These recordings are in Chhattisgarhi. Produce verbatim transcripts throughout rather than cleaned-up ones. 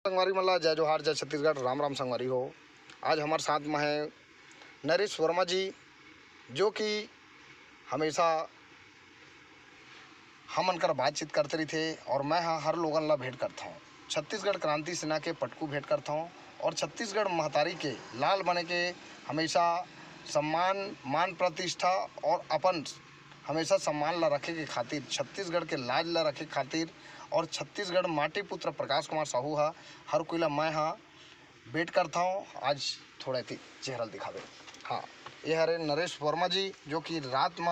संगवारी मन ला जय जोहार, जय छत्तीसगढ़, राम राम संगवारी हो। आज हमर साथ में है नरेश वर्मा जी, जो कि हमेशा हमन कर बातचीत करते रहिथे और मैं ह हर लोगन ला भेंट करथौं। छत्तीसगढ़ क्रांति सेना के पटकू भेंट करथौं और छत्तीसगढ़ महतारी के लाल बने के हमेशा सम्मान, मान प्रतिष्ठा और अपन हमेशा सम्मान ला रखे के खातिर, छत्तीसगढ़ के लाज ला रखे के खातिर और छत्तीसगढ़ माटी पुत्र प्रकाश कुमार साहू ह हर कोई ला मैं ह भेंट करथौं। आज थोड़ा एती चेहरा ल दिखावे। हाँ, ये हरे नरेश वर्मा जी, जो कि रात म,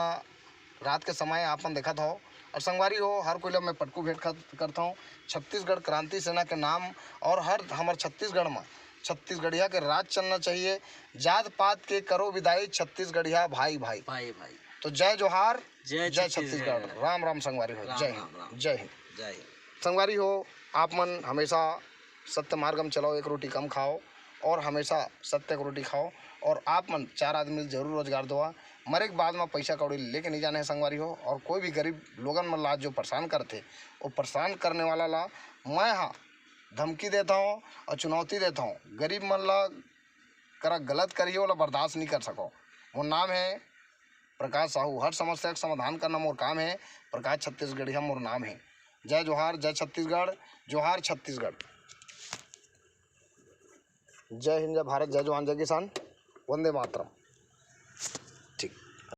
रात के समय आप मन देखत हव। और संगवारी हो, हर कोई ला मैं पटकू भेंट कर-, करथौं छत्तीसगढ़ क्रांति सेना के नाम। और हर हमर छत्तीसगढ़ म छत्तीसगढ़िया के राज चलना चाहिए। जात पात के करो विदाई, छत्तीसगढ़िया भाई भाई। भाई भाई। तो जय जोहार, जय जय छत्तीसगढ़। छत्तीसगढ़। राम राम संगवारी हो। राम जय राम हिंद, राम। जय हिंद। जय हिंद। संगवारी हो, आप मन हमेशा सत्य मार्ग में चलाओ, एक रोटी कम खाओ और हमेशा सत्य के रोटी खाओ। और आप मन चार आदमी ल जरूर रोजगार दवा। मरे के बाद में पैसा कौड़ी लेके नहीं जाना है संगवारी हो। और कोई भी गरीब लोगन मन ला जो परेशान करथे, वो परेशान करने वाला ला मैं हा धमकी देता हूँ और चुनौती देता हूँ। गरीब मन ला करा गलत करिए, ओला बर्दाश्त नहीं कर सको। मोर नाम है प्रकाश साहू। हर समस्या का समाधान करना मोर काम है। प्रकाश छत्तीसगढ़िया मोर नाम है। जय जोहार, जय छत्तीसगढ़, जोहार छत्तीसगढ़। जय हिंद, जय भारत, जय जवान, जय किसान, वंदे मातरम।